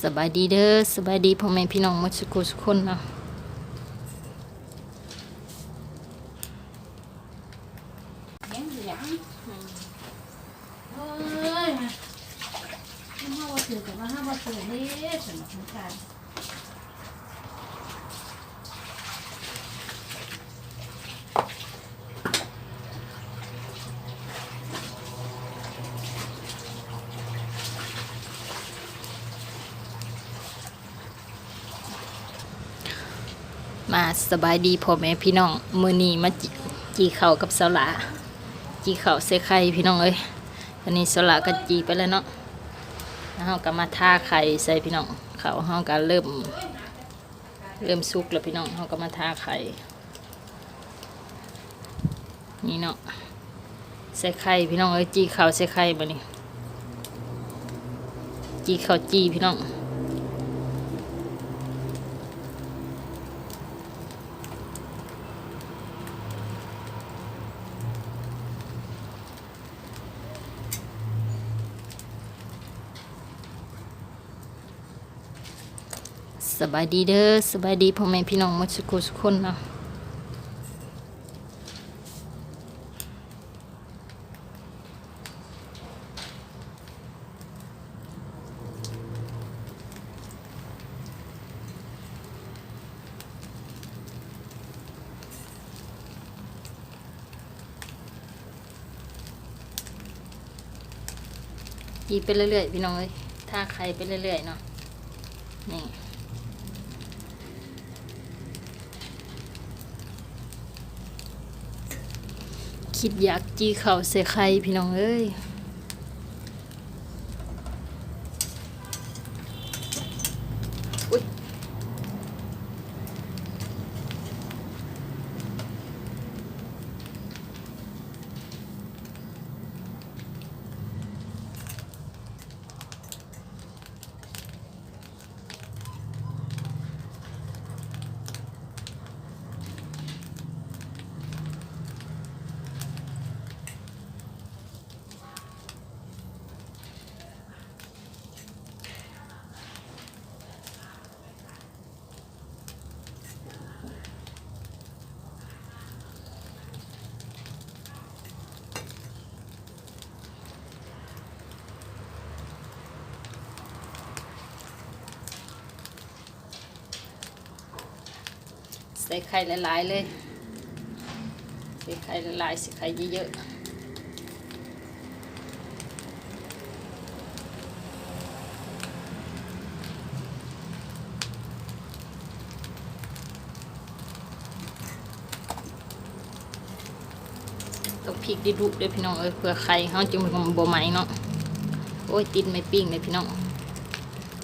ສະບາຍດີເດີ ສະບາຍດີພໍ່ແມ່ພີ່ນ້ອງໝົດສຸຂູສຸຄົນເນາະ. ມາສະບາຍດີພໍ່ແມ່ພີ່ນ້ອງ ມື້ນີ້ມາຈີ່ເຂົ້າກັບສາວຫຼ້າ ຈີ່ເຂົ້າໃສ່ໄຂ່ພີ່ນ້ອງເອີຍ. ຕອນນີ້ສາວຫຼ້າກໍຈີ່ໄປແລ້ວເນາະ ແລ້ວເຮົາກໍມາທາໄຂ່ໃສ່ພີ່ນ້ອງ. ເຂົ້າເຮົາກໍເລີ່ມ ເລີ່ມສຸກແລ້ວພີ່ນ້ອງ ເຮົາກໍມາທາໄຂ່ ນີ້ເນາະ ໃສ່ໄຂ່ພີ່ນ້ອງເອີຍ. ຈີ່ເຂົ້າໃສ່ໄຂ່ບາດນີ້ ຈີ່ເຂົ້າຈີ່ພີ່ນ້ອງ. ສະບາຍດີເດີ ສະບາຍດີພໍ່ແມ່ພີ່ນ້ອງໝົດສຸຂູສຸຄົນເນາະ. ຈີ່ໄປເລື້ອຍໆ ພີ່ນ້ອງເອີຍ ທາໄຂ່ໄປເລື້ອຍໆເນາະ. ນີ້ ຄິດຢາກຈີ່ເຂົ້າໃສ່ໄຂ່ພີ່ນ້ອງເອີຍ. ໃສ່ໄຂ່ຫຼາຍໆເລີຍ ໃສ່ໄຂ່ຫຼາຍໆ ໃສ່ໄຂ່ເຍີະໆ. ຕ້ອງພິກດຸໆເດີພີ່ນ້ອງເອີຍ ເພື່ອໄຂ່ເຮົາຈຶ່ງບໍ່ໄໝ້ເນາະ. ໂອ້ຍ ຕິດໄມ້ປີ້ງເລີຍພີ່ນ້ອງ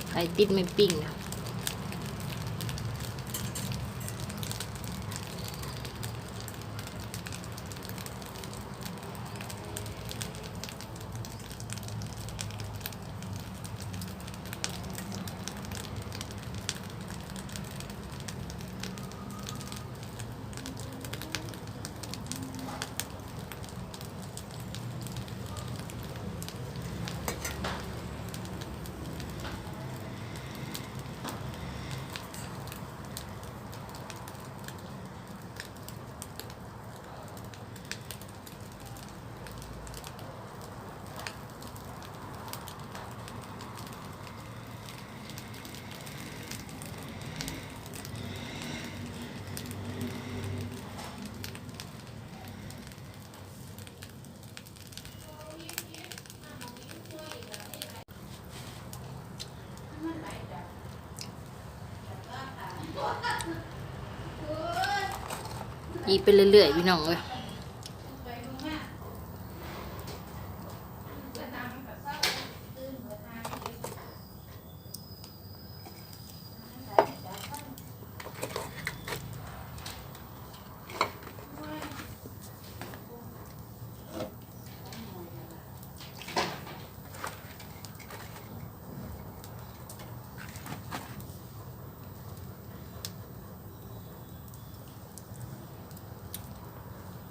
ໄຂ່ຕິດໄມ້ປີ້ງ. ຈີ່ໄປເລື້ອຍໆ ພີ່ນ້ອງເອີຍ. ໂ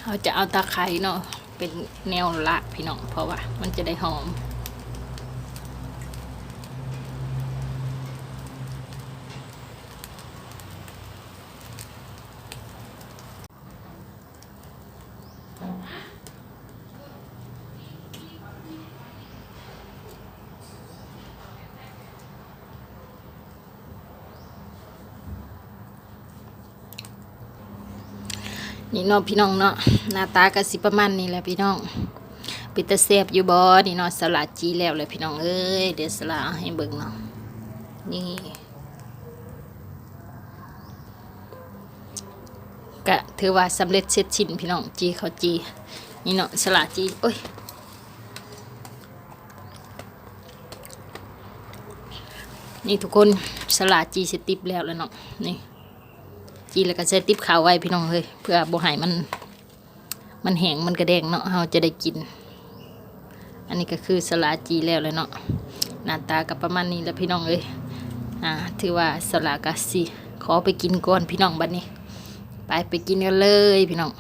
ເຮົາຈະເອົາຕາໄຄເນາະ ເປັນແນວລາກພີ່ນ້ອງ ເພາະວ່າມັນຈະໄດ້ຫອມ. ນີ້ເນາະພີ່ນ້ອງເນາະ ໜ້າຕາກໍຊິປະມານນີ້ແຫຼະພີ່ນ້ອງ. ເປັນຕາແຊບຢູ່ບໍ່? ນີ້ເນາະ ສະຫຼາຈີ່ແລ້ວແຫຼະພີ່ນ້ອງເອີຍ. ດຽວສະຫຼາເອົາໃຫ້ເບິ່ງເນາະ. ນີ້ ກະຖືວ່າສຳເລັດເສັດສິ້ນພີ່ນ້ອງ. ຈີ່ເຂົ້າຈີ່ ນີ້ເນາະ ສະຫຼາຈີ່ ໂອ້ຍ ນີ້ທຸກຄົນ ສະຫຼາຈີ່ຊິຕິບແລ້ວແຫຼະເນາະ. ນີ້ ຈີ່ແລ້ວກໍໃສ່ຕິບເຂົ້າໄວ້ພີ່ນ້ອງເອີຍ ເພື່ອບໍ່ໃຫ້ມັນ ມັນແຫ້ງມັນກະແດງເນາະ ເຮົາຈະໄດ້ກິນ. ອັນນີ້ກໍຄືສະຫຼາຈີ່ແລ້ວແຫຼະເນາະ ໜ້າຕາກໍປະມານນີ້ແຫຼະພີ່ນ້ອງເອີຍ. ອ່າ ຖືວ່າສະຫຼາກໍຊິຂໍໄປກິນກ່ອນພີ່ນ້ອງ. ບັດນີ້ ໄປ ໄປກິນກັນເລີຍພີ່ນ້ອງ.